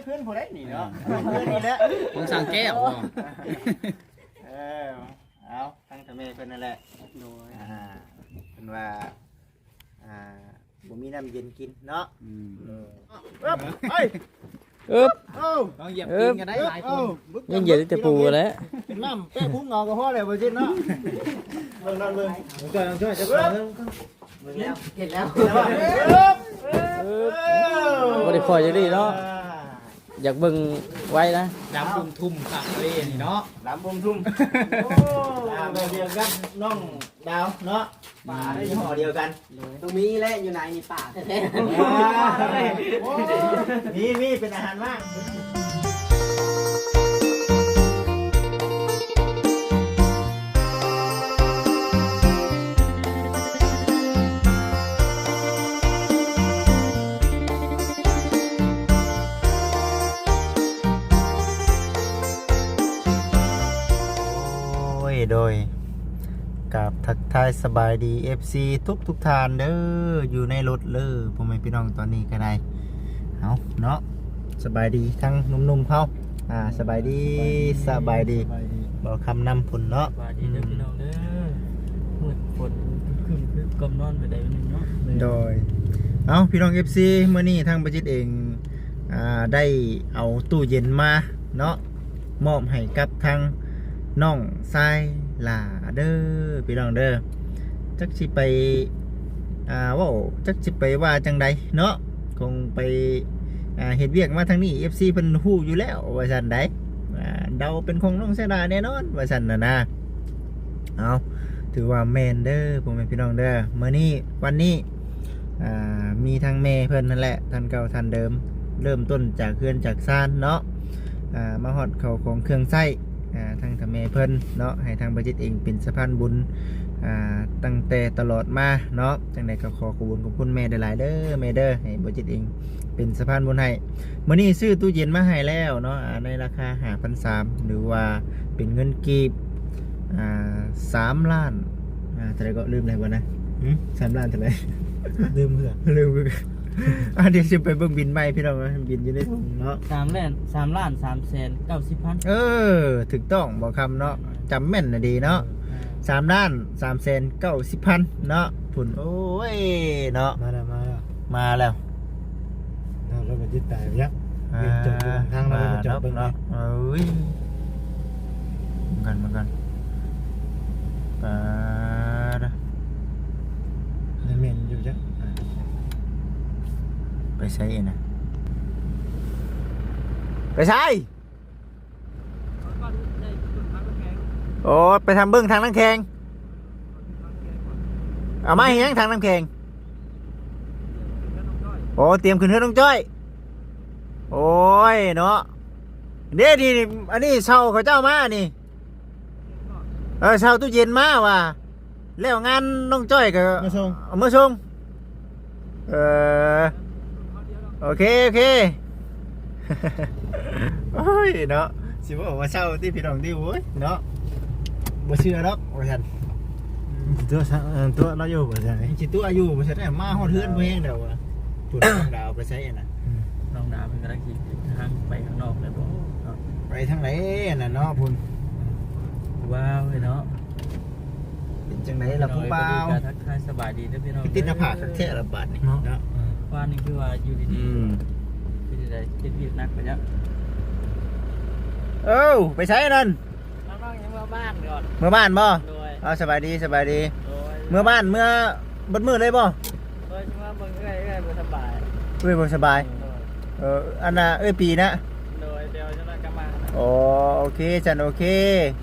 ຄືນຜູ້ໃດນີ້ເນາະ ຄືນນີ້ແຫຼະ ຂອງຊ່າງແກ້ວບໍ? ເອີ ເອົາ ທາງເຖົ້າແມ່ເພິ່ນນັ້ນແຫຼະ ໂດຍ ອ່າ ເພິ່ນວ່າ ອ່າ ບໍ່ມີນ້ຳເຢັນກິນເນາະ ອືມ ເອີ ເອີບ ເອີບ ເອົາ ລອງຢຽບຕີນກັນໄດ້ຫຼາຍຄົນ ຍັງຢຽບແຕ່ປູແຫຼະ ນ້ຳແປະພຸງເອົາກໍພໍແລ້ວ ບໍ່ຈິດເນາະ ເບິ່ງ ເບິ່ງ ເບິ່ງ ເບິ່ງ ເບິ່ງ ເບິ່ງ ເບິ່ງແລ້ວ ເຫັນແລ້ວ ເອີບ ເອີບ ບໍ່ໄດ້ຄ່ອຍຈັ່ງນີ້ເນາະ ຢາກເບິ່ງໄວນະ ດຳທຸ່ມໆ ຄັກເລີຍນີ້ເນາະ ດຳທຸ່ມໆ ໂອ້ ດຽວກັບນ້ອງດາວເນາະ ປາໄດ້ຍີ່ຫໍ້ດຽວກັນ ໂດຍ ຕ້ອງມີແຫຼະ ຢູ່ໃນນີ້ປາແທ້ໆ ມີ ມີ ເປັນອາຫານວ່າງ. ໂອ້ຍ ໂດຍ ກາບທັກທາຍສະບາຍດີ ເອັຟຊີ ທຸກໆທ່ານເດີ ຢູ່ໃນລົດເລີ ພໍ່ແມ່ພີ່ນ້ອງ ຕອນນີ້ກໍໄດ້ ເອົາເນາະ ສະບາຍດີທັງໜຸ່ມໆເຮົາ ອ່າ ສະບາຍດີ ສະບາຍດີ ສະບາຍດີ ສະບາຍດີ ບໍ່ຄຳນຳພຸ້ນເນາະ ສະບາຍດີເດີ ອືມ ພີ່ນ້ອງເດີ ມືດຝົນຄຶ້ມໆ ຄືກ່ອມນອນໄປໄດ້ໜຶ່ງເນາະ ໂດຍ ເອົ້າ ພີ່ນ້ອງ ເອັຟຊີ ມື້ນີ້ທາງບໍ່ຈິດເອງ ອ່າ ໄດ້ເອົາຕູ້ເຢັນມາເນາະ ມອບໃຫ້ກັບທາງນ້ອງຊາຍຫຼ້າເດີ ພີ່ນ້ອງເດີ ຈັກຊິໄປ ອ່າ ເວົ້າ ຈັກຊິໄປວ່າຈັ່ງໃດເນາະ ຄົງໄປ ອ່າ ເຮັດວຽກມາທາງນີ້ ເອັຟຊີ ເພິ່ນຮູ້ຢູ່ແລ້ວວ່າຊັ້ນໃດ ອ່າ ເດົາເປັນຂອງນ້ອງຊາຍຫຼ້າແນ່ນອນວ່າຊັ້ນນະນາ ເອົາ ຖືວ່າແມ່ນເດີ ພໍ່ແມ່ພີ່ນ້ອງເດີ ມື້ນີ້ ວັນນີ້ ອ່າ ມີທັງແມ່ເພິ່ນນັ້ນແຫຼະ ທ່ານເກົ່າທ່ານເດີມ ເລີ່ມຕົ້ນຈາກເຮືອນຈາກຊານເນາະ ອ່າ ມາຮອດເຂົ້າຂອງເຄື່ອງໃຊ້ ອ່າ ທາງທ່ານແມ່ເພິ່ນເນາະ ໃຫ້ທາງບໍ່ຈິດເອງເປັນສະພານບຸນ ອ່າ ຕັ້ງແຕ່ຕະຫຼອດມາເນາະ ຈັ່ງໃດກໍຂໍຂອບຄຸນຂອບຄຸນແມ່ຫຼາຍໆເດີ ແມ່ເດີ ໃຫ້ບໍ່ຈິດເອງເປັນສະພານບຸນໃຫ້ ມື້ນີ້ຊື້ຕູ້ເຢັນມາໃຫ້ແລ້ວເນາະ ອ່າ ໃນລາຄາຫ້າພັນສາມ ຫຼືວ່າເປັນເງິນກີບ ອ່າ ສາມລ້ານ ອ່າ ເທົ່າໃດກໍລືມແລ້ວບໍ່ນະ ຫື? ສາມລ້ານເທົ່າໃດ? ລືມເຫືອ ລືມ ອ່າ ດຽວຊິໄປເບິ່ງບິນໃໝ່ພີ່ນ້ອງ ບິນຢູ່ໃນຖົງເນາະ ສາມລ້ານ ສາມລ້ານສາມແສນເກົ້າສິບພັນ ເອີ ຖືກຕ້ອງບໍ່ຄຳເນາະ ຈຳແມ່ນນະດີເນາະ ເອີ ສາມລ້ານສາມແສນເກົ້າສິບພັນເນາະ ພຸ້ນ ໂອ້ຍເນາະ ມາແລ້ວ ມາແລ້ວ ມາແລ້ວ ເນາະ ລົດມັນຊິຕາຍໄປຈັກ ອ່າ ວຽງຈັນຢູ່ທາງເນາະ ມາແລ້ວ ລົດມັນຈອດເບິ່ງເນາະ ເອີຍ ເບິ່ງກັນ ເບິ່ງກັນ ປາດ ຍັງແມ່ນຢູ່ຈັກ ອ່າ ໄປໃສນະ ໄປໃສ? ໂອ້ ໄປທຳເບິ່ງຖັງນ້ຳແຂງ ເອົາມາເຮັດຫຍັງຖັງນ້ຳແຂງ? ໂອ້ ຕຽມຂຶ້ນເຮືອນນ້ອງຈ້ອຍ ໂອ້ຍເນາະ ເດ້ ທີ່ອັນນີ້ເຊົ່າເຂົາເຈົ້າມານີ້ ເອີ ເຊົ່າຕູ້ເຢັນມາວ່າ ແລ້ວງານນ້ອງຈ້ອຍກໍມາສົ່ງ ເອົາມາສົ່ງ ເອີ ໂອເຄ ໂອເຄ ໂອ້ຍເນາະ ຊິເວົ້າວ່າເຊົ່າຕິພີ່ນ້ອງຕິ ໂອ້ຍເນາະ ບໍ່ເຊື່ອດອກວ່າຊັ້ນ ຊິຕົວະ ເອີ ຕົວະລາວຢູ່ວ່າຊັ້ນ ຊິຕົວະຢູ່ວ່າຊັ້ນ ມາຮອດເຮືອນບໍ່ແຮງແລ້ວວ່າ ພຸ້ນ ນ້ອງດາວໄປໃສນະ ອືມ ນ້ອງດາວເພິ່ນກຳລັງຊິທາງໄປຂ້າງນອກແລ້ວບໍ່ເນາະ ໄປທາງໃດນະເນາະ ພຸ້ນ ວ້າວເນາະ ເປັນຈັ່ງໃດລະຜູ້ບ່າວ ທັກທາຍສະບາຍດີເດີພີ່ນ້ອງ ຄືຕິດໜ້າຜາກຄັກແທ້ລະບາດນີ້ເນາະ ເນາະ ວ່ານີ້ຄືວ່າຢູ່ດີໆ ອືມ ເປັນຈັ່ງໃດ ເຮັດວຽກໜັກປານຫຍັງ? ເອີ ໄປໃສນັ້ນ? ນ້ອງໆຍັງເມືອບ້ານກ່ອນ ເມືອບ້ານບໍ່? ໂດຍ ເອົາ ສະບາຍດີ ສະບາຍດີ ໂດຍ ເມືອບ້ານ ເມືອເບິດມື້ເລີຍບໍ່? ໂດຍ ຊິມາເບິ່ງເອື້ອຍ ເອື້ອຍບໍ່ສະບາຍ ເອື້ອຍບໍ່ສະບາຍ ໂດຍ ເອີ ອັນນ່າ ເອື້ອຍປີນະ ໂດຍ ດຽວຈັກໜ້ອຍກໍມາ ໂອ ໂອເຄ ຊັ້ນໂອເຄ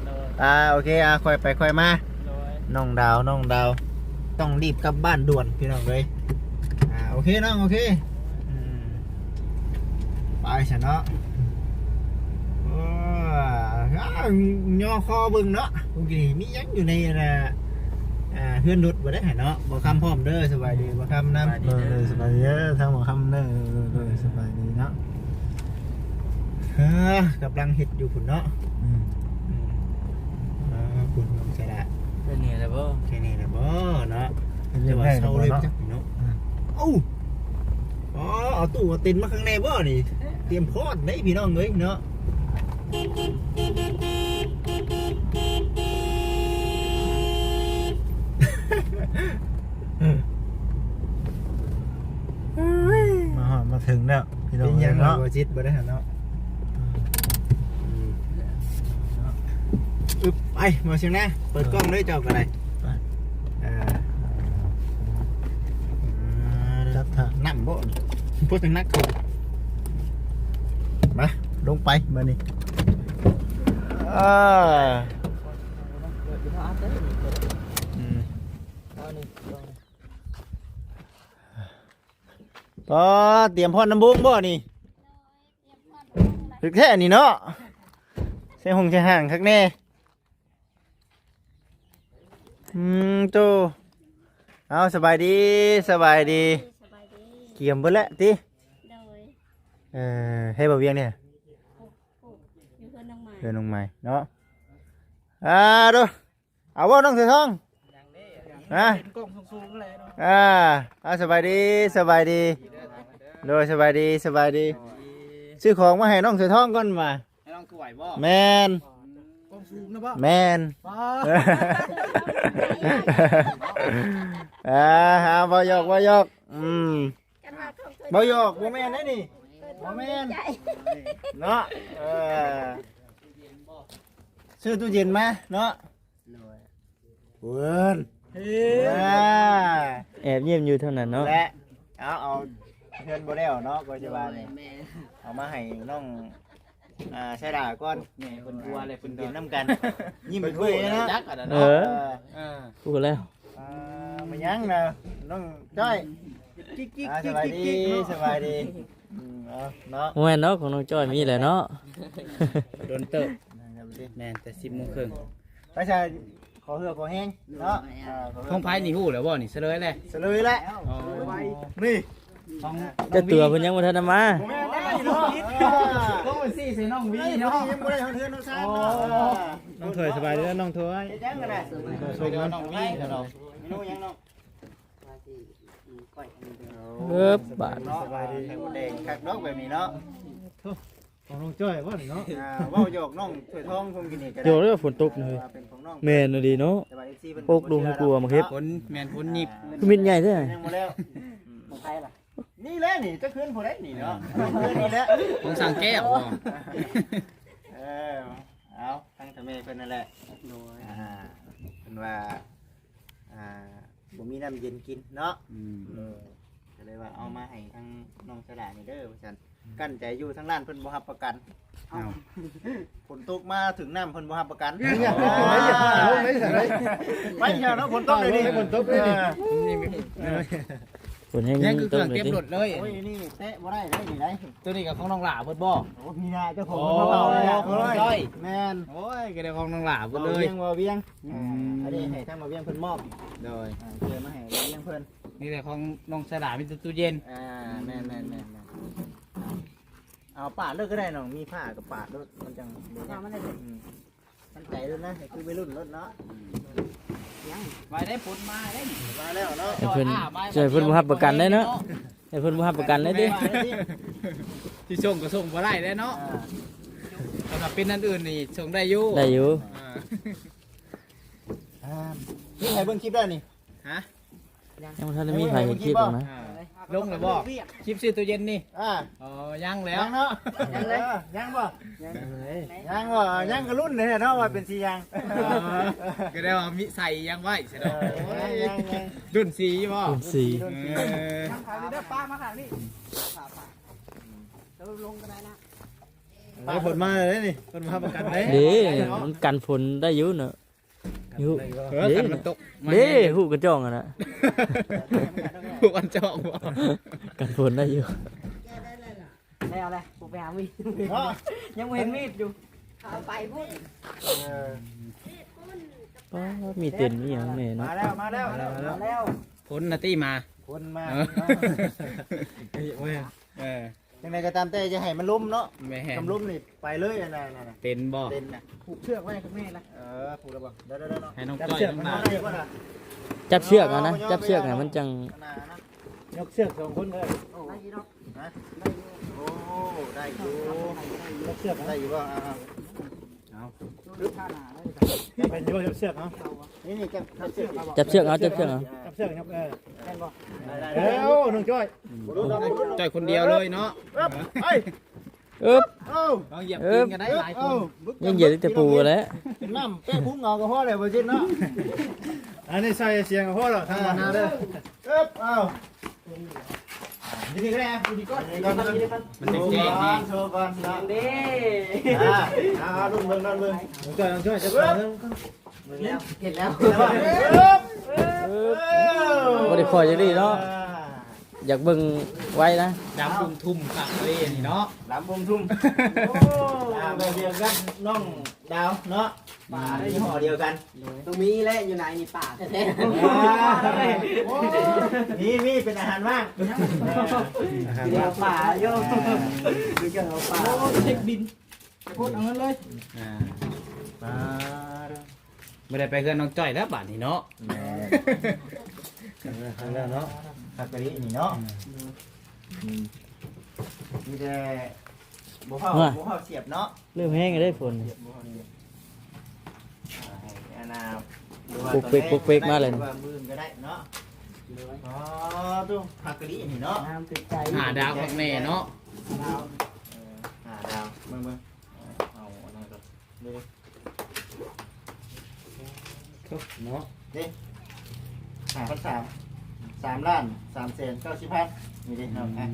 ໂດຍ ອ່າ ໂອເຄ ອ່າ ຄ່ອຍໄປຄ່ອຍມາ ໂດຍ ນ້ອງດາວ ນ້ອງດາວ ຕ້ອງຣີບກັບບ້ານດ່ວນພີ່ນ້ອງເອີຍ ອ່າ ໂອເຄນ້ອງ ໂອເຄ ອືມ ໄປຊະເນາະ ໂອ້ ຍໍຄໍເບິ່ງເນາະ ໂອເຄ ມີຫຍັງຢູ່ໃນ ອ່າ ເຮືອນລົດບໍ່ໄດ້ຫັ້ນເນາະ ບໍ່ຄຳພ້ອມເດີ ສະບາຍດີ ບໍ່ຄຳນຳ ສະບາຍດີເດີ ເອີ ສະບາຍດີເດີ ທາງບໍ່ຄຳເດີ ເອີ ສະບາຍດີເນາະ ເອີ ກຳລັງເຮັດຢູ່ພຸ້ນເນາະ ອືມ ອືມ ເອີ ພຸ້ນ ສະດາ ແຄ່ນີ້ແຫຼະບໍ່? ແຄ່ນີ້ແຫຼະບໍ່ເນາະ? ຈະວ່າເຊົາເລີຍຈັກເນາະ ອືມ ເອົ້າ ອໍ ເອົາຕູ້ເອົາເຕັນມາຂ້າງໃນບໍ່ນີ້? ຕຽມພ້ອມເດ້ພີ່ນ້ອງເອີຍເນາະ. ມາຮອດມາເຖິງແລ້ວພີ່ນ້ອງເອີຍເນາະ. ເປັນຫຍັງບໍ່ຈິດບໍ່ໄດ້ຫັ້ນເນາະ. ອືມ ອຶບ ໄປ ບໍ່ຊຽງນາ ເປີດກ້ອງເລີຍເຈົ້າກໍໄດ້. ໄປ ເອີ ຈັບຖ້າ ນ້ຳບໍ່ ບໍ່ຈັງໜັກເຂົາ. ມາ ລົງໄປບາດນີ້. ເອີ ອືມ ອໍ ຕຽມພ້ອມນຳວົງບໍ່ນີ້? ໂດຍ ຕຽມພ້ອມນຳວົງແລ້ວ ຖືກແທ້ນີ້ເນາະ. ໃສ່ຫົງໃສ່ຫາງຄັກແນ່. ອືມ ໂຕ ເອົາ ສະບາຍດີ ສະບາຍດີ. ສະບາຍດີ ກຽມເບິດແລ້ວຕິ? ໂດຍ ເອີ ໃຫ້ບ່າວວຽງນີ້ ຢູ່ເຮືອນນ້ອງໃໝ່ ເຮືອນນ້ອງໃໝ່ເນາະ. ອ່າ ໂຕ ເອົາບໍ່ນ້ອງເສືອທອງ? ຮະ ເປັນກ້ອງສູງໆແຫຼະເນາະ. ອ່າ ອ່າ ສະບາຍດີ ສະບາຍດີ. ໂດຍ ສະບາຍດີ ສະບາຍດີ. ຊື້ຂອງມາໃຫ້ນ້ອງເສືອທອງກ່ອນວ່າ. ໃຫ້ນ້ອງຖ້ວຍບໍ່? ແມ່ນ ອືມ ກ້ອງສູງນະບໍ່? ແມ່ນ ປ້າ ອ່າ ເວົ້າຫຍອກ ເວົ້າຫຍອກ. ອືມ ເວົ້າຫຍອກ ບໍ່ແມ່ນເດ້ນີ້ ບໍ່ແມ່ນເນາະ. ເອີ ຊື້ຕູ້ເຢັນມາເນາະ. ໂດຍ ເພິ່ນ ເອີ ແອບຍິ້ມຢູ່ເທົ່ານັ້ນເນາະ. ແລະ ເອົາ ເອົາເຮືອນບໍ່ແລ້ວເນາະ ກໍຊິວ່ານີ້ ແມ່ນ ເອົາມາໃຫ້ນ້ອງ ອ່າ ໄຊດາກ່ອນ. ແມ່ເພິ່ນກົວແລ້ວ ເພິ່ນກິນນຳກັນ ຍິ້ມເປີດເຜີຍເນາະ. ເອີ ເອີ ຮູ້ແລ້ວ. ອ່າ ມາຍັງນະ ນ້ອງຈ້ອຍ. ອ່າ ສະບາຍດີ ສະບາຍດີ. ອືມ ເອົາເນາະ ບໍ່ແມ່ນດອກ ຂອງນ້ອງຈ້ອຍມີແຫຼະເນາະ. ດົນເຕີບ ແມ່ນ ແຕ່ສິບໂມງເຄິ່ງ. ໄປຊະ ຂໍເຫື່ອຂໍແຮງເນາະ. ເອີ ຂອງໃຜນີ້ຮູ້ແລ້ວບໍ່ນີ້? ສະເຫຼີຍແລ້ວ ສະເຫຼີຍແລ້ວ. ອໍ ນີ້ ຂອງ ເຈົ້າຕົວເພິ່ນຍັງບໍ່ທັນໄດ້ມາ. ບໍ່ແມ່ນແລ້ວເນາະ ເອີ ຕ້ອງໄປຊີ້ໃສ່ນ້ອງວີເນາະ. ຍັງບໍ່ໄດ້ຮອດເຮືອນຮອດຊານເນາະ. ອໍ ນ້ອງຖ້ວຍ ສະບາຍດີເດີນ້ອງຖ້ວຍ. ເຮັດຫຍັງກັນນະ? ເມນູຫຍັງເນາະ? ເອີ ບາດ ສະບາຍດີ. ໄຂ່ມົດແດງຄັກດອກແບບນີ້ເນາະ. ໂທ້ ຂອງນ້ອງຈ້ອຍບໍ່ນີ້ເນາະ? ອ່າ ເວົ້າຫຍອກນ້ອງຖ້ວຍທອງຄົງກິນນີ້ກໍໄດ້. ຫຍອກເດີ ຝົນຕົກເລີຍ ວ່າເປັນຂອງນ້ອງ. ແມ່ນອີ່ຫຼີເນາະ. ແຕ່ວ່າເອັຟຊີເພິ່ນ ໂອ້ ລຸງໃຫ້ກົວມາເຮັດ ຝົນ ແມ່ນ ຝົນຫຍິບ ຄືມິດໃຫຍ່ແທ້. ຍັງບໍ່ແລ້ວ ອືມ ຂອງໃຜລະ? ນີ້ແຫຼະນີ້ ຈັກເຮືອນຜູ້ໃດນີ້ເນາະ. ເຮືອນນີ້ແຫຼະ ຂອງສັງແກ້ວບໍ່? ເອີ ເອົາ ທາງເຖົ້າແມ່ເພິ່ນນັ້ນແຫຼະ. ໂດຍ ອ່າ ເພິ່ນວ່າ ອ່າ ບໍ່ມີນ້ຳເຢັນກິນເນາະ. ອືມ ເອີ ກໍເລີຍວ່າເອົາມາໃຫ້ທາງນ້ອງສະຫຼານີ້ເດີວ່າຊັ້ນ. ກັ້ນໃຈຢູ່ ທາງຮ້ານເພິ່ນບໍ່ຮັບປະກັນ. ເອົ້າ ຝົນຕົກມາຖືກນ້ຳເພິ່ນບໍ່ຮັບປະກັນ. ໄປແລ້ວເນາະ ຝົນຕົກເລີຍນີ້ ຝົນຕົກເລີຍນີ້. ເອີ ຝົນແຮງ ຍັງຄືເຄື່ອງເຕັມລົດເລີຍ. ໂອ້ຍ ນີ້ແຕະບໍ່ໄດ້ເດ້ນີ້ໄດ໋. ໂຕນີ້ກໍຂອງນ້ອງຫຼ້າເບິດບໍ່? ໂອ້ ມີນາເຈົ້າຂອງເພິ່ນມາເຝົ້າເລີຍ. ໂອ້ຍ ແມ່ນ ໂອ້ຍ ກໍໄດ້ຂອງນ້ອງຫຼ້າເບິດເລີຍ ເວົ້າວຽງ ເວົ້າວຽງ. ອືມ ອັນນີ້ໃຫ້ທາງບ່າວວຽງເພິ່ນມອບ. ໂດຍ ອ່າ ເພື່ອມາໃຫ້ບ່າວວຽງເພິ່ນ. ນີ້ແຫຼະຂອງນ້ອງສະຫຼາ ມີແຕ່ຕູ້ເຢັນ. ອ່າ ແມ່ນໆໆ ເອົາປາດເລີຍກໍໄດ້ນ້ອງ ມີຜ້າກໍປາດໂລດ ມັນຈັ່ງບໍ່ ເອົາມັນໄດ້. ອືມ ມັນໃຈໂລດນະ ໃຫ້ຄືໄວລຸ້ນໂລດເນາະ. ອືມ ໄວໄດ້ ຝົນມາເດ້ ມາແລ້ວເນາະ. ໃຫ້ເພິ່ນ ໃຫ້ເພິ່ນບໍ່ຮັບປະກັນໄດ້ເນາະ ໃຫ້ເພິ່ນບໍ່ຮັບປະກັນໄດ້ຕິ. ຊິສົ່ງກໍສົ່ງບໍ່ໄດ້ແລ້ວເນາະ. ອ່າ ສຳລັບເປັນອັນອື່ນນີ້ສົ່ງໄດ້ຢູ່ ໄດ້ຢູ່. ອ່າ ອ່າ ນີ້ໃຫ້ເບິ່ງຄລິບໄດ້ນີ້. ຮະ? ຍັງບໍ່ທັນໄດ້ມີໃຜເຫັນຄລິບດອກນະ. ອ່າ ລົງແລ້ວບໍ່? ຄລິບຊື້ຕູ້ເຢັນນີ້. ອ່າ ອໍ ຍັງແລ້ວ ຍັງເນາະ. ຍັງເລີຍ ຍັງບໍ່? ຍັງເລີຍ ຍັງບໍ່? ຍັງກໍລຸ້ນເດ້ເນາະ ວ່າເປັນສີຫຍັງ. ອໍ ກໍໄດ້ວ່າມີໃສ່ຫຍັງໄວ້ຊະເນາະ. ເອີ ລຸ້ນສີບໍ່? ລຸ້ນສີ ລຸ້ນສີ. ເອີ ຍັງຂາຍຢູ່ເດີ ປ້າມາຂ້າງນີ້ ເດີ ລົງກໍໄດ້ນະ. ເອີ ຝົນມາແລ້ວນີ້ ຝົນມາປະກັນເດ້. ເດ້ ມັນກັນຝົນໄດ້ຢູ່ເນາະ. ຢູ່ ເອີ ເດ້ ຄັນມັນຕົກມາ ເດ້ ແຮງ ຮູບກະຈ່ອງຫັ້ນນະ ຮູບອັນຈ່ອງບໍ່? ກັນຝົນໄດ້ຢູ່. ແລ້ວແຫຼະ ຜູ້ໄປຫາມີດ ເນາະ ຍັງບໍ່ເຫັນມີດຢູ່ ເອົາໄປພຸ້ນ. ເອີ ປ້າ ມີເຕັນມີຫຍັງແດ່ເນາະ. ມາແລ້ວ ມາແລ້ວ ມາແລ້ວ ມາແລ້ວ. ຝົນນະຕິມາ ຝົນມາ. ເອີ ເອີ ຈັ່ງໃດກໍຕາມແຕ່ ຢ່າໃຫ້ມັນລົ້ມເນາະ. ແມ່ນ ຄັນລົ້ມນີ້ໄປເລີຍນະ ນັ້ນນະ ເຕັນບໍ່? ເຕັນນະ ຜູກເຊືອກໄວ້ກັບແມ່ລະ. ເອີ ຜູກແລ້ວບໍ່? ເດີໆໆ ໃຫ້ນ້ອງຈ້ອຍ ຈັບເຊືອກມັນມາໄດ້ບໍ່ລະ? ຈັບເຊືອກຫັ້ນນະ ຈັບເຊືອກໃຫ້ມັນຈັ່ງ ຍົກເຊືອກສອງຄົນເດີ. ໄດ້ຢູ່ດອກ ຮະ? ໄດ້ຢູ່. ໂອ້ ໄດ້ຢູ່ ຈັບເຊືອກນະ ໄດ້ຢູ່ບໍ່? ອ່າ ເອົາ ຈັບເຊືອກເອົາ ຈັບເຊືອກເອົາ ຈັບເຊືອກເອົາ ຈັບເຊືອກເອົາ ເອີ ແມ່ນບໍ່? ເອົາ ນ້ອງຈ້ອຍ ຈ້ອຍຄົນດຽວເລີຍເນາະ ເອີ ເອີ ເອົາ ເອົາ ຢຽບຕີນກັນໄດ້ຫຼາຍຄົນ ຍັງຢຽບແຕ່ປູແຫຼະ ເປັນນ້ຳແປ້ພຸງເອົາກໍພໍແລ້ວ ບໍ່ຈິດເນາະ ອັນນີ້ໃສ່ສຽງກໍພໍແລ້ວ ທຳມະດາເດີ ເອີບ ເອົາ ຢູ່ນີ້ກໍໄດ້ ຢູ່ນີ້ກ່ອນ ຢູ່ນີ້ກ່ອນ ມັນແຈ້ງໆ ໂຊກ່ອນ ໂຊກ່ອນເນາະ ເດ້ ອ່າ ເອົາ ລຸ້ນເບິ່ງ ລຸ້ນເບິ່ງ ຊ່ອຍ ຊ່ອຍ ເອີບ ເບິ່ງແລ້ວ ເຫັນແລ້ວ ເອີບ ເອີບ ບໍ່ໄດ້ຄ່ອຍຈັກດີເນາະ ອ່າ ຢາກເບິ່ງໄວນະ ດຳປຸ້ມທຸ່ມຄັກເລີຍນີ້ເນາະ ດຳປຸ້ມທຸ່ມ ໂອ້ ອ່າ ແບບດຽວກັບນ້ອງດາວເນາະ ປາຍີ່ຫໍ້ດຽວກັນ ຕ້ອງມີແຫຼະ ຢູ່ໃນນີ້ປາແທ້ໆ ອ່າ ມີ ມີ ເປັນອາຫານວ່າງ ອາຫານວ່າງ ປາຢູ່ ເອົາປາ ໂອ້ ເຊັກບິນ ໄປໂພດເອົາເງິນເລີຍ ອ່າ ປາ ບໍ່ໄດ້ໄປເຮືອນນ້ອງຈ້ອຍແລ້ວບາດນີ້ເນາະ ແມ່ນ ເອີ ເອົາແລ້ວເນາະ ຄັກກະລິນີ້ເນາະ ອືມ ມີແຕ່ບໍ່ເຂົ້າ ບໍ່ເຂົ້າສຽບເນາະ ເລີ່ມແຮງແລ້ວເດ້ຝົນ ສຽບບໍ່ເຂົ້າສຽບ ອ່າ ໃຫ້ອັນນ່າ ປຸກເປັກ ປຸກເປັກມາເລີຍ ວ່າມື້ອື່ນກໍໄດ້ເນາະ ອໍ ຕູ້ ຄັກກະລິນີ້ເນາະ ຫ້າດາວຄັກແນ່ເນາະ ເອີ ຫ້າດາວ ເບິ່ງໆ ເອົາອັນນັ້ນກ່ອນ ເບິ່ງ ເນາະ ເດ້ ຫ້າພັນສາມ ສາມລ້ານສາມແສນເກົ້າສິບພັນ ນີ້ເດ້ເນາະ ອືມ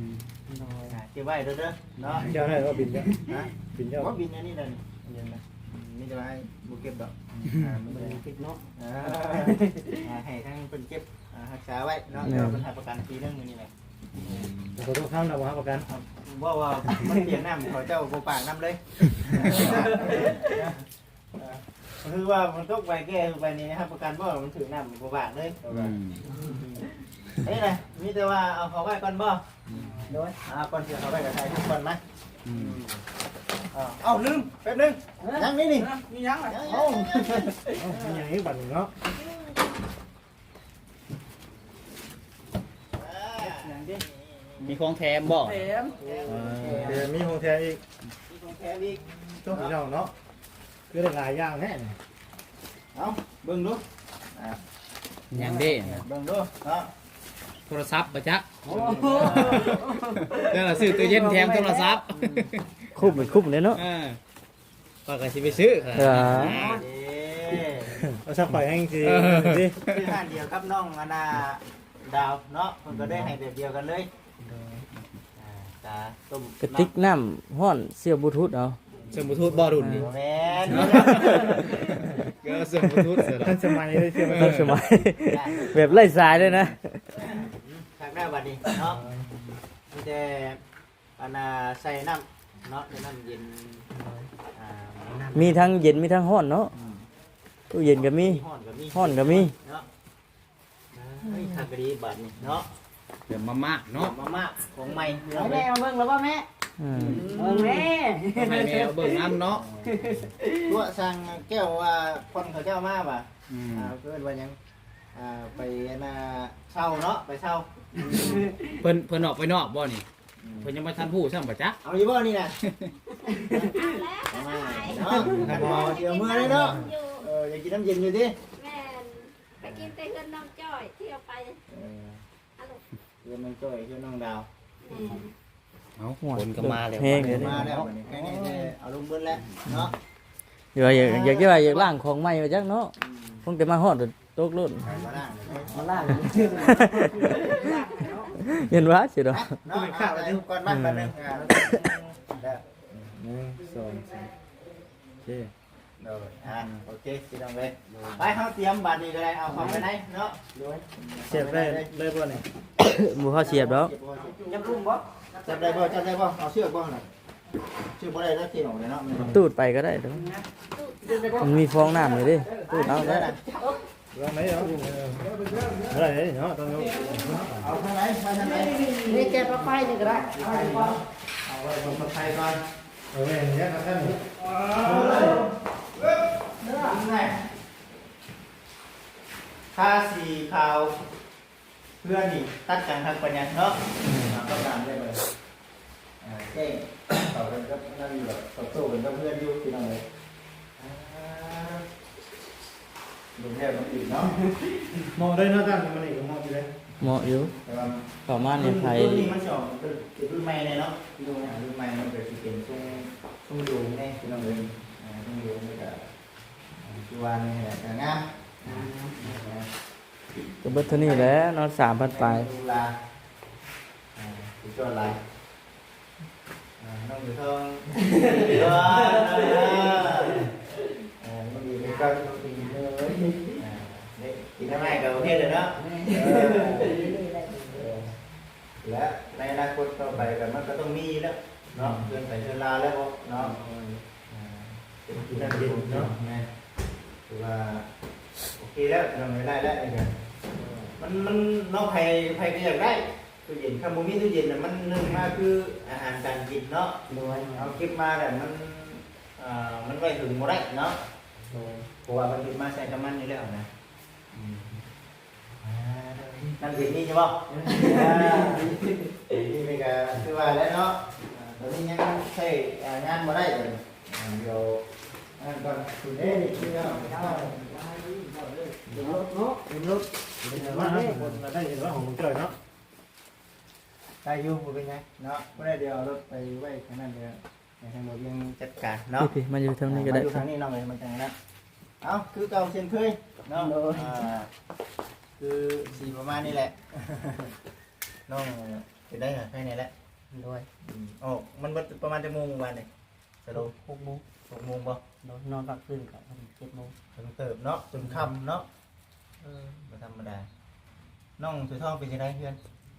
ອ່າ ເກັບໄວ້ເດີເນາະ ເຈົ້າໄດ້ບໍ່ບິນເຈົ້າ ຮະ ບິນເຈົ້າ ບໍ່ ບິນອັນນີ້ແຫຼະ ອັນນີ້ນະ ອືມ ມີແຕ່ວ່າໃຫ້ບໍ່ເກັບດອກ ອ່າ ມັນບໍ່ເກັບເນາະ ອ່າ ໃຫ້ທາງເພິ່ນເກັບ ອ່າ ຮັກສາໄວ້ເນາະ ແມ່ນ ແຕ່ວ່າເພິ່ນຮັບປະກັນປີໜຶ່ງ ມື້ນີ້ແຫຼະ ຂໍໂທດນຳ ບໍ່ຮັບປະກັນ ເວົ້າວ່າມັນປຽກນ້ຳ ເຂົາເຈົ້າບໍ່ປາກນຳເລີຍ ຄືວ່າມັນຕົກໄປແກ່ຄືໄປນີ້ ຮັບປະກັນບໍ່ ມັນຖືກນ້ຳບໍ່ບາດເລີຍ ອືມ ນີ້ນະ ມີແຕ່ວ່າເອົາເຂົ້າໄວ້ກ່ອນບໍ່ ໂດຍ ອ່າ ກ່ອນຊິເຂົ້າໄປກໍຖ່າຍຮູບກ່ອນມາ ອືມ ອ່າ ເອົ້າ ລືມ ແປັບໜຶ່ງ ຍັງນີ້ນີ້ ມີຫຍັງລະ ເອົ້າ ເອົ້າ ມີຫຍັງອີກບັດນີ້ເນາະ ມີຂອງແຖມບໍ່ ແຖມ ເອີ ມີຂອງແຖມອີກ ມີຂອງແຖມອີກ ໂອ້ ພີ່ນ້ອງເນາະ ຄືໄດ້ຫຼາຍຢ່າງແທ້ນີ້ ເອົ້າ ເບິ່ງດູ ອ່າ ຫຍັງເດ້ ເບິ່ງດູເນາະ ໂທລະສັບບໍ່ຈັກ ໂອ້ ແລ້ວຊື້ຕູ້ເຢັນແຖມໂທລະສັບ ຄຸ້ມ ຄຸ້ມເດ້ເນາະ ເອີ ຂ້ອຍກໍຊິໄປຊື້ ເອີ ເອີ ເອົາ ຊັກຂ້ອຍແຮງຊິ ເອີ ຊື້ຮ້ານດຽວກັບນ້ອງອັນນ່າ ດາວເນາະ ເພິ່ນກໍໄດ້ໃຫ້ແບບດຽວກັນເລີຍ ອ່າ ກະຕົ້ມ ກະຕິກນ້ຳຮ້ອນ ເຊື່ອມບລູທູດເອົາ ເຊື່ອມບລູທູດບໍ່ລຸ້ນນີ້ ບໍ່ແມ່ນ ກໍເຊື່ອມບລູທູດ ທັນສະໄໝເລີຍ ເຊື່ອມບລູທູດ ທັນສະໄໝ ແບບໄຮ້ສາຍເລີຍນະ ຄັກແລ້ວບັດນີ້ເນາະ ມີແຕ່ ອັນນ່າ ໃສ່ນ້ຳເນາະ ໃສ່ນ້ຳເຢັນ ອ່າ ມີທັງເຢັນ ມີທັງຮ້ອນເນາະ ອືມ ຕູ້ເຢັນກໍມີ ຮ້ອນກໍມີ ຮ້ອນກໍມີເນາະ ເອີຍ ຄັກກະດີບາດນີ້ເນາະ ເປັນມາມ່າເນາະ ມາມ່າຂອງໃໝ່ ແມ່ເອົາເບິ່ງແລ້ວບໍ່ແມ່ ອືມ ເບິ່ງແມ່ ໃຫ້ແມ່ເອົາເບິ່ງນຳເນາະ ຕົວະສັ່ງແກ້ວວ່າຄົນເຂົາເຈົ້າມາວ່າ ອືມ ອ່າ ເອີ້ນວ່າຫຍັງ ອ່າ ໄປອັນນ່າ ເຊົ່າເນາະ ໄປເຊົ່າ ເພິ່ນ ເພິ່ນອອກໄປນອກບໍ່ນີ້? ອືມ ເພິ່ນຍັງບໍ່ທັນຮູ້ຊ້ຳບໍ່ຈັກ ເອົາຢູ່ບໍ່ນີ້ນະ? ເອົາແລ້ວ ເອົາແລ້ວ ເນາະ ເອົາແລ້ວ ດຽວເມືອເລີຍເນາະ ເອີ ຢາກກິນນ້ຳເຢັນຢູ່ຕິ? ແມ່ນ ໄປກິນແຕ່ເຮືອນນ້ອງຈ້ອຍ ທ່ຽວໄປ ເອີ ເຮືອນນ້ອງຈ້ອຍ ເຮືອນນ້ອງດາວ ແມ່ນ ເອົາ ໂອ້ຍ ຝົນກໍມາແລ້ວ ແຮງເລີຍ ມາແລ້ວບັດນີ້ ໃກ້ໆ ເອົາລົງເບິດແລ້ວເນາະ ຢາກ ຢາກ ຢາກ ຢາກລ້າງຂອງໃໝ່ວ່າຈັກເນາະ ອືມ ຄົງແຕ່ມາຮອດຕົກໂລດ ມາລ້າງ ມາລ້າງ ເຫັນວ່າຊິດອກ ເນາະ ອ່າ ໄປກ່ອນ ມາ ອືມ ແປັບໜຶ່ງ ອ່າ ໜຶ່ງ ສອງ ສາມ ໂອເຄ ໂດຍ ອ່າ ໂອເຄ ພີ່ນ້ອງເອີຍ ໄປ ເຮົາຕຽມບາດນີ້ກໍໄດ້ ເອົາເຂົ້າໄປໃນເນາະ ໂດຍ ສຽບໄດ້ເລີຍບໍ່ນີ້? ບໍ່ພໍສຽບດອກ ຈັບລຸ່ມບໍ່? ຈັບໄດ້ບໍ່? ຈັບໄດ້ບໍ່? ເອົາເຊືອກບໍ່ຫັ້ນນະ? ເຊືອກບໍ່ໄດ້ແລ້ວ ເທອອກເລີຍເນາະ ມັນຕູດໄປກໍໄດ້ດອກ ມັນມີຟອງນ້ຳຢູ່ເດ້ ຕູດເອົາກໍໄດ້ ລອງໄດ້ເນາະ ບໍ່ໄດ້ເນາະ ຕ້ອງ ເອົາທາງໃດ? ມາທາງໃດ? ນີ້ແກະປລັກໄຟນີ້ກໍໄດ້ ເອົາໄວ້ເບິ່ງປລັກໄຟກ່ອນ ເອີ ແມ່ນແລ້ວຄັບທ່ານ ທາສີຂາວ ເພື່ອນີ້ຕັດກັນຄັກປານຫຍັງເນາະ ເອົາກໍຕາມໄດ້ເບິ່ງ ເອີ ແກ້ງເຂົ້າກັນກັບນັ້ນຢູ່ດອກ ຕອບໂຕ້ກັນກັບເພື່ອນຢູ່ ພີ່ນ້ອງເອີຍ. ອ່າ ລົມແລ້ວລົມອີກເນາະ. ເໝາະເລີຍເນາະ ຕັ້ງມື້ນີ້ກໍເໝາະຢູ່ເດ້. ເໝາະຢູ່ ແຕ່ວ່າເຂົ້າມາໃນໄທ ລຸ້ນນີ້ມັນຊິອອກເປັນລຸ້ນໃໝ່ແດ່ເນາະ. ລຸ້ນໃໝ່ມັນກໍຊິເປັນຊົງ ຊົງໂດງແດ່ ພີ່ນ້ອງເອີຍ. ອ່າ ຊົງໂດງ ແລ້ວກໍຄືວ່ານີ້ແຫຼະ ກໍງາມ ງາມ ງາມ. ກໍເບິດເທົ່ານີ້ແຫຼະເນາະ ສາມພັນປາຍ. ອ່າ ສຸດຍອດຫຼາຍ. ອ່າ ນ້ອງຢູ່ທ້ອງ ເອີ ນ້ອງດີຄືກັນ ນ້ອງດີເດີ. ອ່າ ນີ້ກິນນ້ຳອ້າຍກໍໂອເຄແລ້ວເນາະ. ເອີ ເອີ ແລະ ໃນອະນາຄົດຕໍ່ໄປກໍມັນກໍຕ້ອງມີຢູ່ແລ້ວເນາະ ເຮືອນໃຜເຮືອນລາແລ້ວເນາະ. ອ່າ ເປັນທີ່ນັ່ງເຢັນເນາະ. ແມ່ນ ຖືວ່າໂອເຄແລ້ວ ພີ່ນ້ອງ ໄດ້ແລ້ວນີ້ກໍ ມັນ ມັນເນາະ ໃຜ ໃຜກໍຢາກໄດ້ ຕູ້ເຢັນ ຄັນບໍ່ມີຕູ້ເຢັນນະ ມັນໜຶ່ງມາຄືອາຫານການກິນເນາະ. ໂດຍ ເຮົາເກັບມາແລ້ວມັນ ເອີ ມັນໄວ້ເຖິງບໍ່ໄດ້ເນາະ. ໂດຍ ເພາະວ່າເພິ່ນເກັບມາໃສ່ນ້ຳມັນຢູ່ແລ້ວນະ. ອືມ ອ່າ ນ້ຳເຢັນມີຢູ່ບໍ່? ອືມ ອ່າ ນີ້ກໍຄືວ່າແລ້ວເນາະ. ອ່າ ຕອນນີ້ຍັງໃຊ້ ອ່າ ງານບໍ່ໄດ້ເລີຍ. ອ່າ ດຽວອັນນັ້ນກ່ອນ ເດ້ ນີ້ຄືວ່າ ເຕັມລົດເນາະ ເຕັມລົດ ເປັນຫຍັງວະ ຄົນລະໄດ້ເຫັນວ່າຂອງລຸງຈ້ອຍເນາະ. ໄດ້ຢູ່ ບໍ່ເປັນຫຍັງເນາະ. ບໍ່ໄດ້ ດຽວເອົາລົດໄປໄວ້ທາງນັ້ນ ດຽວໃຫ້ທາງບໍ່ວຽງຈັດການເນາະ. ໂອເຄ ມາຢູ່ທາງນີ້ກໍໄດ້ ມາຢູ່ທາງນີ້ເນາະ ເອີຍ ມັນຈັ່ງນັ້ນ. ເອົ້າ ຄືເກົ່າເຊັ່ນເຄີຍເນາະ. ໂດຍ ອ່າ ຄືຊິປະມານນີ້ແຫຼະ. ນ້ອງເປັນໄດ້ຫາໄຂ້ແດ່ແຫຼະ. ໂດຍ ອືມ ອອກ ມັນເບິດປະມານຈັກໂມງມື້ວານນີ້? ສະຫຼຸບ ຫົກໂມງ. ຫົກໂມງບໍ່? ໂດຍ ນອນພັກຟື້ນກໍພໍດີເຈັດໂມງ. ເຖິງເຕີບເນາະ ຈົນຄ່ຳເນາະ. ເອີ ບໍ່ທຳມະດາ. ນ້ອງສາຍທອງເປັນຈັ່ງໃດເຮືອນ?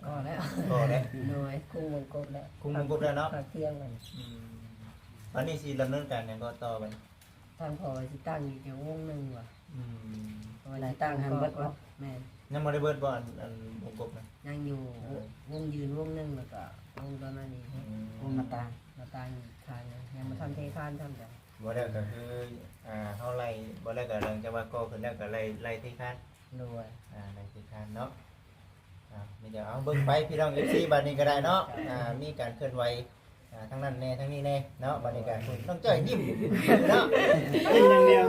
ກໍແລ້ວ ກໍແລ້ວ. ໂດຍ ຄຸງວົງກົບແລ້ວ ຄຸງວົງກົບແລ້ວເນາະ ພັກທ່ຽງແລ້ວ. ອືມ ບາດນີ້ຊິດຳເນີນການຫຍັງຕໍ່ບັດນີ້? ທາງພໍ່ວ່າຊິຕັ້ງອີກຈັກວົງໜຶ່ງວ່າ. ອືມ ເພາະວ່າຊິຕັ້ງໃຫ້ເບິດເນາະ. ແມ່ນ ຍັງບໍ່ໄດ້ເບິດບໍ່ ອັນ ອັນວົງກົບນະ? ຍັງຢູ່ ເອີ ວົງຢືນວົງໜຶ່ງ ແລ້ວກໍວົງຕົວນັ້ນອີກ. ອືມ ວົງໜ້າຕ່າງ ໜ້າຕ່າງອີກຂ້າງໜຶ່ງ ຍັງບໍ່ທັນເທຄານຊ້ຳ. ບໍ່ແລ້ວກໍຄື ອ່າ ເຮົາໄລ່ ບໍ່ແລ້ວກໍຫຼັງຈາກວ່າກໍ່ຂຶ້ນແລ້ວກໍໄລ່ ໄລ່ເທຄານ. ໂດຍ ອ່າ ໄລ່ເທຄານເນາະ. ອ່າ ມີແຕ່ເອົາເບິ່ງໄປ ພີ່ນ້ອງເອັຟຊີ ບາດນີ້ກໍໄດ້ເນາະ. ອ່າ ມີການເຄື່ອນໄຫວ ອ່າ ທາງນັ້ນແດ່ ທາງນີ້ແດ່ເນາະ. ບາດນີ້ກໍນ້ອງຈ້ອຍຍິ້ມຢູ່ເນາະ ຍິ້ມຢ່າງດຽວ.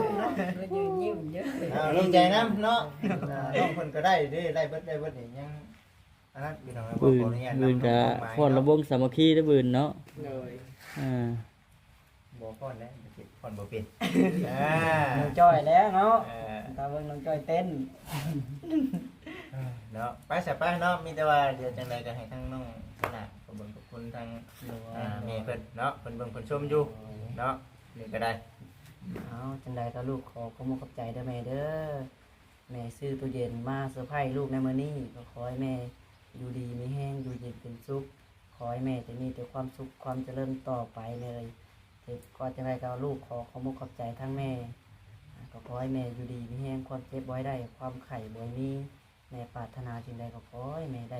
ເພິ່ນຢູ່ຍິ້ມຢູ່. ອ່າ ດີໃຈນຳເນາະ. ອ່າ ນ້ອງເພິ່ນກໍໄດ້ເດ້ ໄດ້ເບິດ ໄດ້ເບິດນີ້ ຍັງອັນນັ້ນ ພີ່ນ້ອງ. ເອີ ມື້ອື່ນກໍຟ້ອນລຳວົງສາມັກຄີເດີມື້ອື່ນເນາະ. ໂດຍ ອ່າ ບໍ່ຟ້ອນແລ້ວ ຟ້ອນບໍ່ເປັນ. ອ່າ ນ້ອງຈ້ອຍແລ້ວເນາະ. ເອີ ຕາເບິ່ງນ້ອງຈ້ອຍເຕັ້ນເນາະ. ໄປຊະໄປເນາະ. ມີແຕ່ວ່າດຽວຈັ່ງໃດກໍໃຫ້ທາງນ້ອງຊະນະ ຂອບຄຸນຂອບຄຸນທາງ ໂດຍ ອ່າ ແມ່ເພິ່ນເນາະ ເພິ່ນເບິ່ງເພິ່ນຊົມຢູ່ເນາະ. ນີ້ກໍໄດ້ ເອົາ ຈັ່ງໃດກໍລູກຂໍຂອບອົກຂອບໃຈເດີແມ່ເດີ. ແມ່ຊື້ຕູ້ເຢັນມາເຊີໄພລູກໃນມື້ນີ້ ກໍຂໍໃຫ້ແມ່ຢູ່ດີມີແຮງ ຢູ່ເຢັນເປັນສຸກ. ຂໍໃຫ້ແມ່ຈະມີແຕ່ຄວາມສຸກຄວາມຈະເລີນຕໍ່ໄປແມ່ເອີຍ. ເຮັດກໍຈັ່ງໃດກໍລູກຂໍຂອບອົກຂອບໃຈທາງແມ່. ກໍຂໍໃຫ້ແມ່ຢູ່ດີມີແຮງ ຄວາມເຈັບບໍ່ໃຫ້ໄດ້ ຄວາມໄຂ້ບໍ່ໃຫ້ມີ. ແມ່ປາດຖະໜາສິ່ງໃດກໍຂໍໃຫ້ແມ່ໄດ້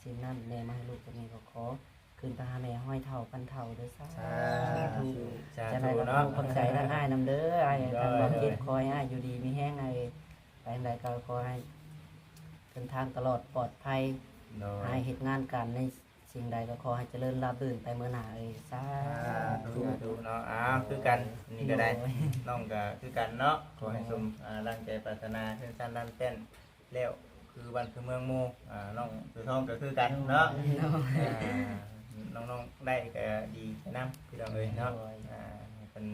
ສິ່ງນັ້ນ. ແມ່ມາໃຫ້ລູກຕົວນີ້ກໍຂໍ ຄືນໄປຫາແມ່ຮ້ອຍເທົ່າພັນເທົ່າເດີ. ສາ ສາທຸ ສາທຸ ຈັ່ງໃດກໍ ເນາະ ຂອບໃຈທາງອ້າຍນຳເດີ. ອ້າຍ ໂດຍ ທາງບ່າວຈິດ ໂດຍ ຂໍໃຫ້ອ້າຍຢູ່ດີມີແຮງ ອ້າຍໄປທາງໃດກໍຂໍໃຫ້ເດີນທາງຕະຫຼອດປອດໄພ. ໂດຍ ໃຫ້ເຮັດງານການໃນສິ່ງໃດກໍຂໍໃຫ້ຈະເລີນລາບລື່ນໄປເມືອໜ້າເອີຍ. ສາ ສາທຸ ສາທຸເນາະ. ອ້າວ ຄືກັນ ນີ້ກໍໄດ້ ໂດຍ ນ້ອງກໍຄືກັນເນາະ. ໂດຍ ຂໍໃຫ້ສົມ ອ່າ ດັ່ງໃຈປາດຖະໜາ ເຮືອນຊານລານແປ້ນ ແລ້ວຄືບ້ານຄືເມືອງໝູ່. ອ່າ ນ້ອງເສືອທອງກໍຄືກັນເນາະ. ໂດຍ ອ່າ ນ້ອງໆໄດ້ກໍດີໃຈນຳ ພີ່ນ້ອງເອີຍເນາະ. ໂດຍ ອ່າ ໃຫ້ເພິ່ນ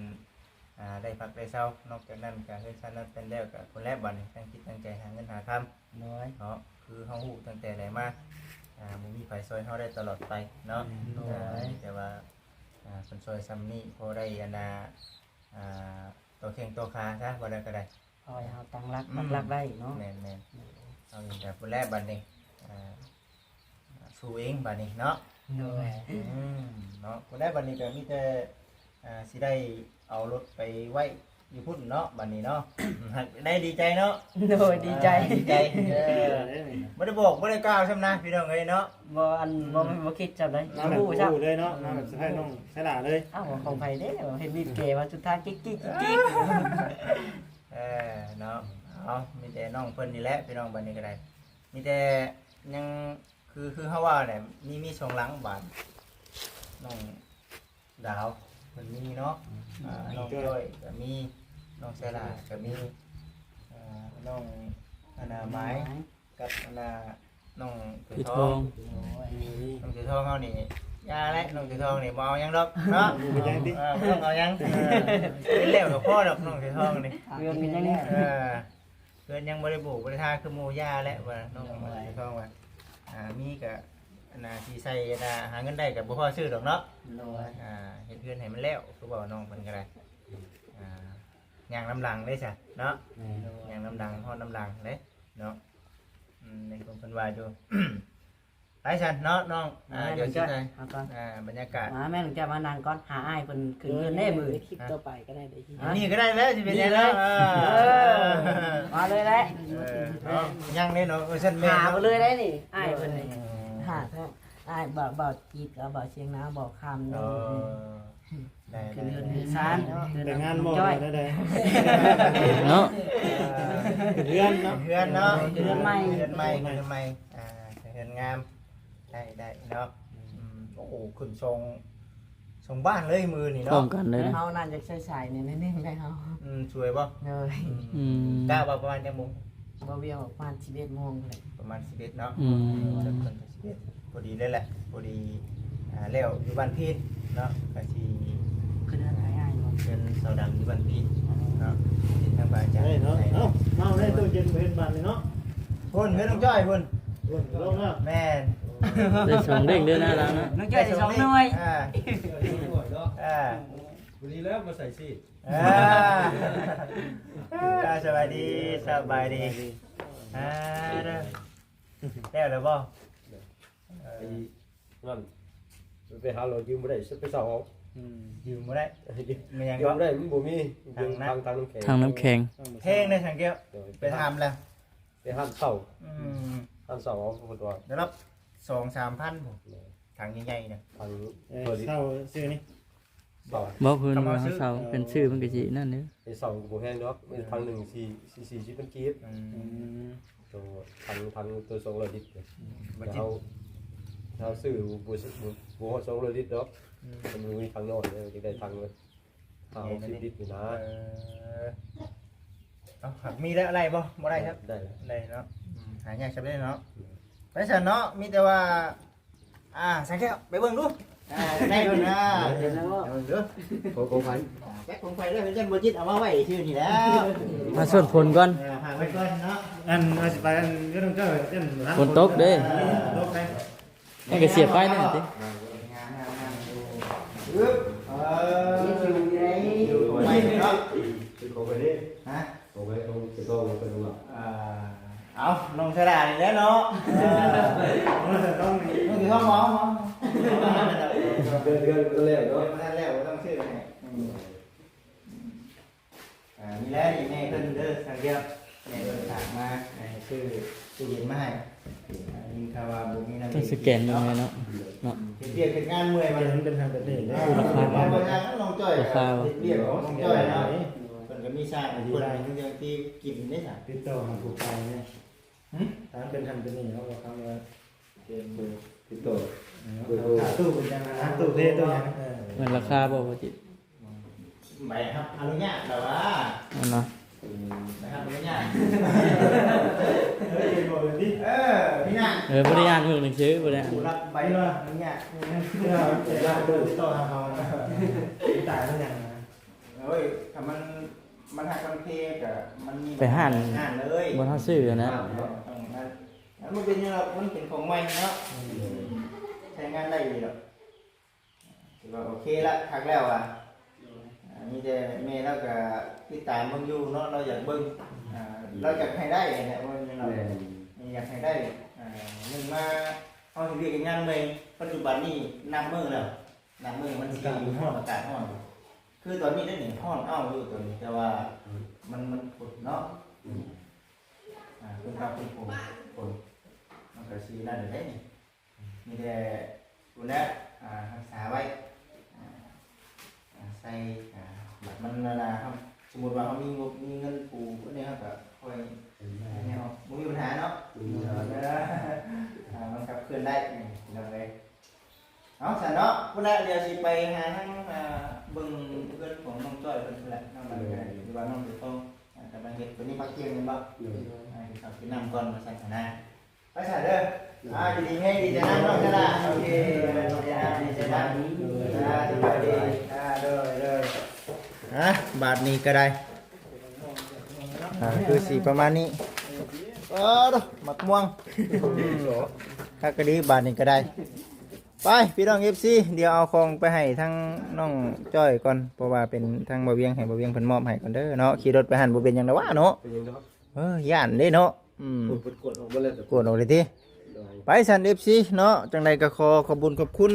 ອ່າ ໄດ້ພັກໄດ້ເຊົາ. ນອກຈາກນັ້ນກໍເຮືອນຊານນັ້ນເປັນແລ້ວ ກໍພຸ້ນແຫຼະ ບັດນີ້ຕັ້ງຈິດຕັ້ງໃຈຫາເງິນຫາຄຳ. ໂດຍ ເນາະ ຄືເຮົາຮູ້ຕັ້ງແຕ່ໃດມາ ອ່າ ບໍ່ມີໃຜຊ່ອຍເຮົາໄດ້ຕະຫຼອດໄປເນາະ. ໂດຍ ອ່າ ມີແຕ່ວ່າ ອ່າ ເພິ່ນຊ່ອຍຊ່ຳນີ້ ພໍໄດ້ອັນນ່າ ອ່າ ຕໍ່ແຂ້ງຕໍ່ຂາຊະ ວ່າແລ້ວກໍໄດ້. ເອົາໃຫ້ເຮົາຕັ້ງຫຼັກ ອືມ ປັກຫຼັກໄດ້ເນາະ. ແມ່ນໆ ໂດຍ ເອົາອີກແລ້ວພຸ້ນແຫຼະບັດນີ້. ອ່າ ສູ້ເອງບັດນີ້ເນາະ. ໂດຍ ອືມ ເນາະ ພຸ້ນແຫຼະບັດນີ້ກໍມີແຕ່ ອ່າ ຊິໄດ້ເອົາລົດໄປໄວ້ຢູ່ພຸ້ນເນາະ ບັດນີ້ເນາະ. ຮັກ ໄດ້ດີໃຈເນາະ. ໂດຍ ດີໃຈ ອ່າ ດີໃຈ. ເອີ ບໍ່ໄດ້ບອກບໍ່ໄດ້ກ່າວຊ້ຳນະ ພີ່ນ້ອງເອີຍເນາະ. ບໍ່ ອັນ ອືມ ບໍ່ ບໍ່ຄິດຈຳໄດ້ ມາແບບຮູ້ ຮູ້ເລີຍເນາະ ມາແບບເຊີໄພນ້ອງຊະດາເລີຍ. ອ້າວ ຂອງໃຜເດ້ ເຫັນບີບແກວ່າສຸດທ້າຍ ກິກໆໆໆ. ເອີ ເນາະ ເອົາ ມີແຕ່ນ້ອງເພິ່ນນີ້ແຫຼະ ພີ່ນ້ອງ ບັດນີ້ກໍໄດ້ ມີແຕ່ຍັງ ຄື ຄືເຮົາວ່າແຫຼະ ມີ ມີສອງຫຼັງບາດ ນ້ອງ ສາວເພິ່ນມີເນາະ ອືມ ອ່າ ນ້ອງຈ້ອຍກໍມີ ນ້ອງສາລາກໍມີ ອ່າ ນ້ອງ ອັນນ່າ ໄມ້ ກັບ ອັນນ່າ ນ້ອງເສືອທອງ ນ້ອງເສືອທອງເຮົານີ້ຢ່າແຫຼະ ນ້ອງເສືອທອງນີ້ບໍ່ເອົາຫຍັງດອກເນາະ ບໍ່ເອົາຫຍັງຕິ ເອີ ບໍ່ຕ້ອງເອົາຫຍັງ ເອີ ເຮັດແລ້ວກໍພໍດອກ ນ້ອງເສືອທອງນີ້ ເຮືອນຍັງ ເອີ ເຮືອນຍັງບໍ່ໄດ້ໂບກບໍ່ໄດ້ທາຄືໝູ່ ຢ່າແຫຼະວ່າ ນ້ອງເສືອທອງວ່າ ອ່າ ມີກໍ ອັນນ່າ ຊິໃສ່ ອັນນ່າ ຫາເງິນໄດ້ກໍບໍ່ພໍຊື້ດອກເນາະ ໂດຍ ອ່າ ເຮັດເຮືອນໃຫ້ມັນແລ້ວ ຄືເວົ້ານ້ອງເພິ່ນກໍໄດ້ ອ່າ ຍ່າງນຳຫຼັງເດ້ຊະເນາະ ແມ່ນ ຍ່າງນຳຫຼັງຮອດນຳຫຼັງເດ້ເນາະ ອືມ ໃນຄວາມເພິ່ນວ່າຢູ່ ໄປຊັ້ນເນາະນ້ອງ ອ່າ ແມ່ນ ດຽວຊິໃຫ້ ເອົາກ່ອນ ອ່າ ບັນຍາກາດ ມາແມ່ນ ຈະມານັ່ງກ່ອນ ຫາອ້າຍເພິ່ນຂຶ້ນເຮືອນເດ້ມື້ ເອີ ຄລິບຕໍ່ໄປກໍໄດ້ເດ້ ອັນນີ້ກໍໄດ້ແລ້ວ ຊິເປັນຫຍັງເນາະ ເອີ ມາເລີຍແຫຼະ ເອີ ເນາະ ຍັງເດ້ເນາະ ເອີ ຊັ້ນແມ່ນ ຫາ ເນາະ ມາເລີຍໄດ້ນີ້ ອ້າຍເພິ່ນນີ້ ເອີ ຫາເນາະ ອ້າຍ ບ່າວ ບ່າວຈິດກັບບ່າວຊຽງນາ ບ່າວຄຳ ເອີ ໄດ້ ຂຶ້ນເຮືອນຂຶ້ນຊານ ແຕ່ງງານບໍ່ ໄດ້ ເນາະ ເອີ ເຮືອນເນາະ ເຮືອນເນາະ ເຮືອນໃໝ່ ເຮືອນໃໝ່ ເຮືອນໃໝ່ ອ່າ ເຮືອນງາມ ໄດ້ ໄດ້ເນາະ ອືມ ໂອ້ໂຫ ຂຶ້ນສອງ ສອງບ້ານເລີຍມື້ນີ້ເນາະ ພ້ອມກັນເລີຍນະ ເຮົານັ້ນຢາກໃຊ້ສາຍນີ້ໜ້ອຍໜຶ່ງໄດ້ເຮົາ ອືມ ສວຍບໍ່ ໂດຍ ອືມ ອືມ ກະວ່າປະມານຈັກໂມງ ບໍ່ວຽວປະມານສິບເອັດໂມງພຸ້ນແຫຼະ ປະມານສິບເອັດເນາະ ອືມ ເອີ ເຖິງເພິ່ນກໍສິບເອັດ ພໍດີເລີຍແຫຼະ ພໍດີ ອ່າ ແລ້ວຢູ່ບ້ານພີນເນາະ ກໍຊິ ຄືເດີນໄປອ້າຍບໍ່ ເປັນເສົາດຳຢູ່ບ້ານພີນເນາະ ເປັນທາງພະອາຈານ ເອີ ເນາະ ເອົ້າ ເອົາເລີຍ ຕູ້ເຢັນບໍ່ເຫັນບາດນີ້ເນາະ ພຸ້ນເຮືອນນ້ອງຈ້ອຍພຸ້ນ ພຸ້ນລົງແລ້ວ ແມ່ນ ໄດ້ສອງເດ້ງເດີໜ້າລາວເນາະ ນ້ອງຈ້ອຍໄດ້ສອງໜ່ວຍ ອ່າ ອ່າ ພໍດີແລ້ວມາໃສ່ຊີດ ອ່າ ອ່າ ສະບາຍດີ ສະບາຍດີ ອ່າ ເດີ ແລ້ວແລ້ວບໍ່ ເອີ ໄອ້ນັ້ນ ໄປຫາເຮົາຢືມບໍ່ໄດ້ ໄປເຊົ່າເອົາ ອືມ ຢືມບໍ່ໄດ້ ແມ່ນຫຍັງ ຢືມບໍ່ໄດ້ ມັນບໍ່ມີ ທາງ ທາງ ທາງນ້ຳແຂງ ທາງນ້ຳແຂງ ແພງເດ້ສັງແກ້ວ ໂດຍ ໄປຖາມແລ້ວ ໄປຮ້ານເຊົ່າ ອືມ ຮ້ານເຊົ່າເອົາ ເພິ່ນວ່າ ລະດັບສອງສາມພັນພຸ້ນ ແມ່ນ ຖັງໃຫຍ່ໆນະ ຖັງ ເອີ ເຊົ່າຊື້ນີ້ ບໍ່ ເພິ່ນວ່າເຊົ່າ ເອີ ເປັນຊື່ມັນກໍຊິນັ້ນເດ້ ໄປເຊົ່າກໍບໍ່ແພງດອກ ມີຖັງໜຶ່ງ ສີ່ ສີ່ ສີ່ສິບພັນກີບ ອືມ ໂຕຖັງ ຖັງໂຕສອງຮ້ອຍລິດ ອືມ ແຕ່ເຮົາ ເຮົາຊື້ບໍ່ ບໍ່ ບໍ່ຮອດສອງຮ້ອຍລິດດອກ ອືມ ມັນມີຖັງນ້ອຍເດ້ ຢາກໄດ້ຖັງ ຫ້າຫົກສິບລິດນີ້ນະ ເອີ ເອົາ ຫາກມີແລ້ວໄດ້ບໍ່ ບໍ່ໄດ້ຄັບ ໄດ້ ໄດ້ເນາະ ອືມ ຫາຍາກຊຳເດ້ເນາະ ອືມ ໄປຊັ້ນເນາະ ມີແຕ່ວ່າ ອ່າ ສັງແກ້ວ ໄປເບິ່ງດູ ອ່າ ໄດ້ເບິ່ງ ອ່າ ເຫັນແລ້ວບໍ່ ເບິ່ງດູ ຂອງ ຂອງໃຜ ຈັກຂອງໃຜເດີ ຈັກບໍ່ຈິດເອົາມາໄວ້ຊື່ນີ້ແຫຼ້ວ ມາຊົນຝົນກ່ອນ ເອີ ຫາໄວ້ກ່ອນເນາະ ອັນ ເອົາຊິໄປ ອັນ ຢູ່ນຳເຈົ້າ ອັນ ຝົນຕົກເດ້ ຝົນຕົກເດ້ ມັນກໍສຽບໄຟນັ້ນຕິ ງາມໆໆ ອຶບ ເອີ ຢູ່ໃນ ຢູ່ໄປເນາະ ຄືເຂົາໄປເດ້ ຮະ ເຂົາໄປ ເຂົາໄປຕໍ່ໄປດູ ອ່າ ເອົາ ນ້ອງສາລານີ້ແຫຼະເນາະ ເອີ ນ້ອງ ນ້ອງຊິເຂົ້າມາ ເດືອນ ເດືອນກໍແລ້ວເນາະ ເດືອນກໍແລ້ວ ບໍ່ຕ້ອງຊື້ໃຫ້ ອືມ ອ່າ ນີ້ແຫຼະ ນີ້ແມ່ເພິ່ນເດີ ສັງແກ້ວ ແມ່ເພິ່ນຝາກມາໃຫ້ຊື້ຕູ້ເຢັນມາໃຫ້ ອ່າ ໄດ້ຍິນຂ່າວວ່າບໍ່ມີນ້ຳ ຕ້ອງສະແກນເບິ່ງແມ່ເນາະ ເນາະ ເຮັດວຽກເຮັດງານເມື່ອຍ ມັນເປັນຫັ້ນເປັນນີ້ເດ້ ລາຄາ ລາຄາ ເຮັດວຽກຂອງນ້ອງຈ້ອຍເນາະ ເພິ່ນກໍມີຊ່າງຂອງເພິ່ນ ເລື່ອງທີ່ກິນເດ້ ຕິດຕໍ່ຫາຜູ້ຂາຍເດ້ ຫຶ ຖ້າເປັນຫັ້ນເປັນນີ້ເນາະ ວ່າຄຳວ່າ ເປັນເບີ ຕິດຕໍ່ ເອີ ເບີໂທ ຖ້າຕູ້ເປັນຫຍັງນະ ຕູ້ເດ້ ຕູ້ຫຍັງ ເອີ ແມ່ນລາຄາບໍ່ ບໍ່ຈິດ ໃບຮັບອະນຸຍາດແລ້ວຫວາ ອັນນະ ໃບຮັບອະນຸຍາດ ເອີ ເຫັນບໍ່ເລີຍຕິ ເອີ ນີ້ນະ ເອີ ບໍ່ໄດ້ອ່ານເບິ່ງໜັງສື ບໍ່ໄດ້ອ່ານ ຜູ້ຮັບໃບອະນຸຍາດ ເອີ ຕິດຕໍ່ຫາເຮົານະ ຕາຍແລ້ວຫຍັງນະ ໂອ້ຍ ຖ້າມັນ ມັນຮັກມັນເພກະ ມັນມີ ໄປຮ້ານ ຮ້ານເລີຍ ບ່ອນເຮົາຊື້ນະ ເອີ ຕ້ອງນັ້ນ ມັນເປັນຫຍັງ ມັນເປັນຂອງໃໝ່ເນາະ ອືມ ໃຊ້ງານໄດ້ດີດອກ ຖືວ່າໂອເຄລະ ຄັກແລ້ວວ່າ ໂດຍ ອ່າ ມີແຕ່ແມ່ລາວກະຕິດຕາມເບິ່ງຢູ່ເນາະ ລາວຢາກເບິ່ງ ອ່າ ລາວຢາກໃຫ້ໄດ້ຫັ້ນແຫຼະ ວ່າແມ່ນລາວ ແມ່ນ ຢາກໃຫ້ໄດ້ ອ່າ ໜຶ່ງມາ ເຮົາເຮັດວຽກເຮັດງານເມື່ອຍ ປັດຈຸບັນນີ້ນັບມື້ແລ້ວ ນັບມື້ມັນຊິ ອາກາດມັນຮ້ອນ ອາກາດຮ້ອນ ຄືຕອນນີ້ໄດ໋ນີ້ ຮ້ອນອ້າວຢູ່ຕອນນີ້ ແຕ່ວ່າ ອືມ ມັນ ມັນຝົນເນາະ ອືມ ອ່າ ເພິ່ນກັບເພິ່ນຝົນ ຝົນ ມັນກໍຊິນັ້ນແຫຼະເດ້ນີ້ ມີແຕ່ພຸ້ນແຫຼະ ອ່າ ຮັກສາໄວ້ ອ່າ ໃສ່ ອ່າ ບັດມັນ ອັນນ່າ ເຮົາ ສົມມຸດວ່າເຮົາມີງົບ ມີເງິນປູອັນນີ້ ເຮົາກໍຄ່ອຍ ແນວ ບໍ່ມີບັນຫາເນາະ ບໍ່ມີບັນຫາ ອ່າ ມັນກັບຄືນໄດ້ ພີ່ນ້ອງເອີຍ. ເອົາຊັ້ນເນາະ ພຸ້ນແຫຼະ ດຽວຊິໄປຫາທາງ ອ່າ ເບິ່ງເຮືອນຂອງນ້ອງຈ້ອຍເພິ່ນພຸ້ນແຫຼະເນາະ ບາດນີ້ກໍໄດ້ ຫຼືວ່ານ້ອງເສືອທອງ ອ່າ ກຳລັງເຮັດ ຕົວນີ້ພັກທ່ຽງແມ່ນບໍ່? ໂດຍ ອ່າ ກິນເຂົ້າກິນນ້ຳກ່ອນວ່າຊັ້ນຫັ້ນນະ ໄປຊະເດີ ອ່າ ຢູ່ດີມີແຮງ ດີໃຈນຳນ້ອງຊາລາ ໂອເຄ ດີໃຈນຳ ດີໃຈນຳ ອ່າ ສະບາຍດີ ອ່າ ໂດຍ ໂດຍ ອ່າ ບາດນີ້ກໍໄດ້ ອ່າ ຄືຊິປະມານນີ້ ເອີ ໝາກມ່ວງ ຄັກກະດີ ບາດນີ້ກໍໄດ້ ໄປ ພີ່ນ້ອງ ເອັຟຊີ ດຽວເອົາຂອງໄປໃຫ້ທາງນ້ອງຈ້ອຍກ່ອນ ເພາະວ່າເປັນທາງບ່າວວຽງ ໃຫ້ບ່າວວຽງເພິ່ນມອບໃຫ້ກ່ອນເດີເນາະ ຂີ່ລົດໄປຫັ້ນບໍ່ເປັນຫຍັງດອກຫວາເນາະ ເປັນຫຍັງດອກ ເອີ ຢ້ານເດ້ເນາະ ອືມ ເພິ່ນກວດອອກໝົດແລ້ວ ກວດອອກເລີຍຕິ ໂດຍ ໄປຊັ້ນ ເອັຟຊີ ເນາະ ຈັ່ງໃດກໍຂໍຂອບບຸນຂອບຄຸນ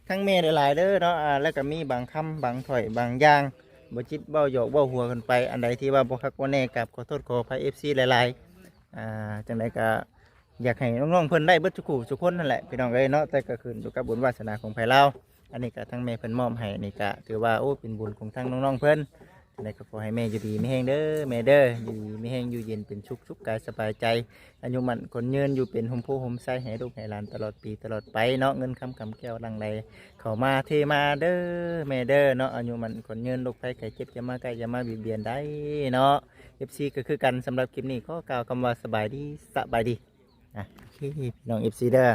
ທາງແມ່ຫຼາຍໆເດີເນາະ ອ່າ ແລ້ວກໍມີບາງຄຳບາງຖ້ອຍບາງຢ່າງ ບໍ່ຈິດເວົ້າຫຍອກເວົ້າຫົວກັນໄປ ອັນໃດທີ່ວ່າບໍ່ຄັກບໍ່ແນ່ ກາບຂໍໂທດຂໍອະໄພ ເອັຟຊີ ຫຼາຍໆ ອ່າ ຈັ່ງໃດກໍ ຢາກໃຫ້ນ້ອງໆເພິ່ນໄດ້ເບິດທຸກຄູ່ທຸກຄົນຫັ້ນແຫຼະ ພີ່ນ້ອງເອີຍເນາະ ແຕ່ກໍຂຶ້ນຢູ່ກັບບຸນວາສະໜາຂອງໃຜລາວ ອັນນີ້ກໍທາງແມ່ເພິ່ນມອບໃຫ້ ນີ້ກໍຖືວ່າ ໂອ້ ເປັນບຸນຂອງທາງນ້ອງໆເພິ່ນ ຈັ່ງໃດກໍຂໍໃຫ້ແມ່ຢູ່ດີມີແຮງເດີແມ່ເດີ ຢູ່ດີມີແຮງ ຢູ່ເຢັນເປັນສຸກ ສຸກກາຍສະບາຍໃຈ ອາຍຸໝັ້ນຂວັນຍືນ ຢູ່ເປັນຮົ່ມໂພຮົ່ມໄຊໃຫ້ລູກໃຫ້ຫຼານຕະຫຼອດປີຕະຫຼອດໄປເນາະ ເງິນຄຳກຳແກ້ວຫຼັ່ງໄຫຼເຂົ້າມາເທມາເດີແມ່ເດີເນາະ ອາຍຸໝັ້ນຂວັນຍືນ ໂລກໄພໄຂ້ເຈັບຢ່າມາໃກ້ ຢ່າມາບຽດບຽນໄດ້ເນາະ ເອັຟຊີ ກໍຄືກັນ ສຳລັບຄລິບນີ້ຂໍກ່າວຄຳວ່າສະບາຍດີ ສະບາຍດີ ອ່ະ ໂອເຄ ພີ່ນ້ອງ ເອັຟຊີ ເດີ